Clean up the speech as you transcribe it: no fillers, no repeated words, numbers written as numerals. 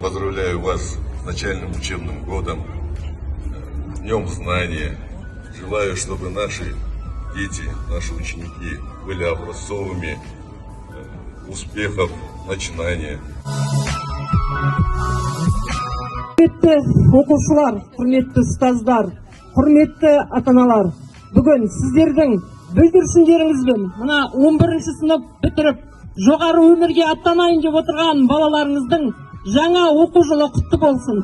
Поздравляю вас с начальным учебным годом, Днем знания. Желаю, чтобы наши дети, наши ученики были образцовыми, успехов, начинания. Құрметті оқушылар, құрметті ұстаздар, құрметті ата аналар, бүгін сіздердің бүлдіршіндеріңізбен мына 11 сынып бітіріп, жоғары өмірге аттанайын деп отырған балаларыңыздың жаңа оқу жылы құтты болсын.